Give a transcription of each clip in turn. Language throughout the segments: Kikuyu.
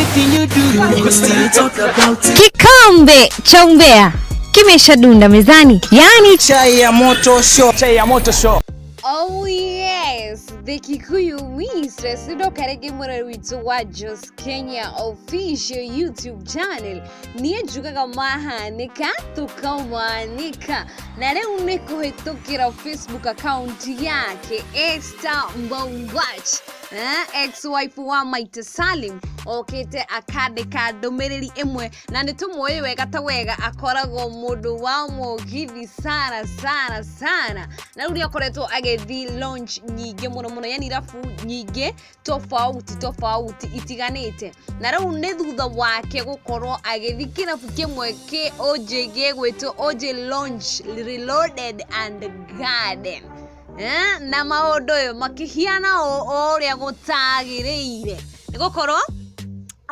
Anything you do, they go still talk about it. Kikombe cha umbea kimeshadunda mezani, yaani Chai ya moto show. Chai ya moto show. Oh yes, the Kikuyu Mistress ndoka rĩngĩ mwena witũ wa Jos Kenya official YouTube channel. Niĩ njugaga mahanĩka tũkamaanĩka, na rĩu nĩ kũhĩtũkĩra Facebook account yake Esther Mbaumbach, ex-wife wa Maite Salim, okĩte akandĩka ndũmĩrĩri ĩmwe, na nĩ tũmũĩ wega ta wega akoragwo mũndũ wa mũgithi sana sana sana, na rĩu nĩ akoretwo agĩthiĩ launch nyingĩ mũno mũno, yani irabu nyingĩ tofauti tofauti itiganĩte, na rĩu nĩ thutha wake gũkorwo agĩthiĩ kĩrabu kĩmwe kĩ OJ gĩgwĩtwo OJ Lounge Reloaded and Garden, na maũndũ ũyũ makĩhiana o ũrĩa gũtagĩrĩire, nĩ gũkorwo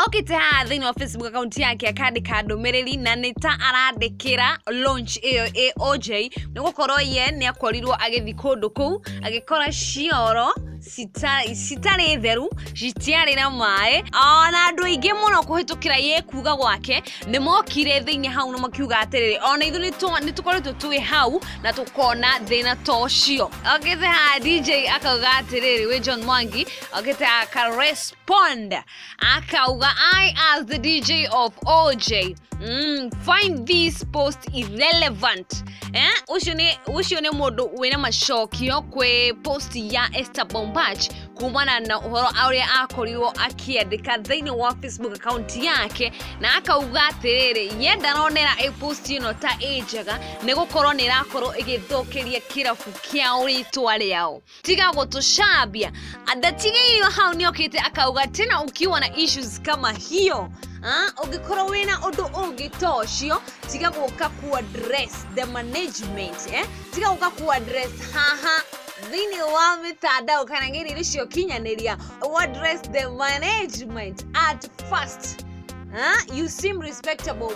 okĩte haha thĩinĩ wa Facebook account yake akandĩka ndũmĩrĩri, na nĩ ta arandĩkĩra launch ĩyo ĩ OJ, nĩ gũkorwo ye nĩ akorirwo agĩthiĩ kũndũ kũu agĩkora cioro citarĩ theru, citiarĩ na maĩ, ona andũ aingĩ mũno kũhĩtũkĩra ye kuga gwake nĩ mokire thĩinĩ hau na makiuga atĩrĩrĩ, ona ithuĩ nĩ tũkoretwo twĩ hau na tũkona thĩna ta ũcio. Okĩte haha DJ akauga atĩrĩrĩ, wĩ John Mwangi okĩte akarespond akauga, "I as the DJ of OJ find this post irrelevant." Ũcio nĩ mũndũ wĩna macokio kwĩ post ya Esther Bombach kumana na ũhoro ũrĩa akorirwo akĩandĩka thĩinĩ wa Facebook account yake, na akauga atĩrĩrĩ, ye ndaronera ĩ post ĩno ta ĩ njega, nĩ gũkorwo nĩ ĩrakorwo ĩgĩthũkĩria kĩrabu kĩao rĩtwa rĩao, tiga gũtũcambia. Ndatigĩirio hau, nĩokĩte akauga tena, ukiwa na issues kama hiyo, ũngĩkorwo wĩna ũndũ ũngĩ ta ũcio, tiga gũka ku address the management, eh? Tiga gũka ku address haha thĩinĩ wa mĩtandao kana ng'enda-inĩ cia ũkinyanĩria, address the management at first. Huh? You seem respectable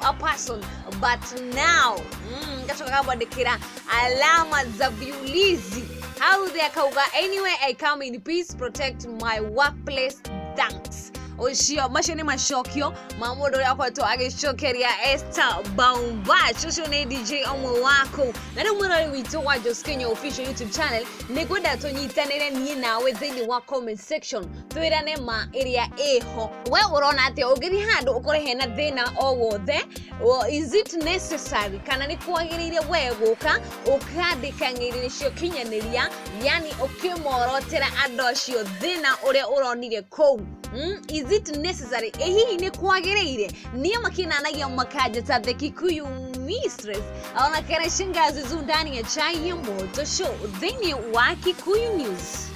a person, but now gacoka kamwandĩkĩra alama za viulizi hau thĩ, akauga, "Anyway, I come in peace, protect my workplace, thanks." Ũcio macio nĩ macokio ma mũndũ ũrĩa akoretwo agĩcokeria Esther Baumbach. Ũcio nĩ DJ ũmwe waku, na rĩu mwĩrori witũ wa Jos Kenya official YouTube channel, nĩ ngwenda tũnyitanĩre niĩ nawe thĩinĩ wa comment section, twĩrane ma ĩrĩa ĩho. We ũrona atĩa ũngĩthiĩ handũ ũkore hena thĩna o wothe? Is it necessary kana nĩ kwagĩrĩire we gũka ũkandĩka ng'enda-inĩ cia ũkinyanĩria, yani ũkĩmorotera andũ acio thĩna ũrĩa ũronire kũu? Is it necessary? Ĩ hihi nĩ kwagĩrĩire? Niĩ makinanagia makanjĩta the Kikuyu Mistress, ona kana shangazi zu ndani ya Chai ya Moto Show thĩinĩ wa Kikuyu News.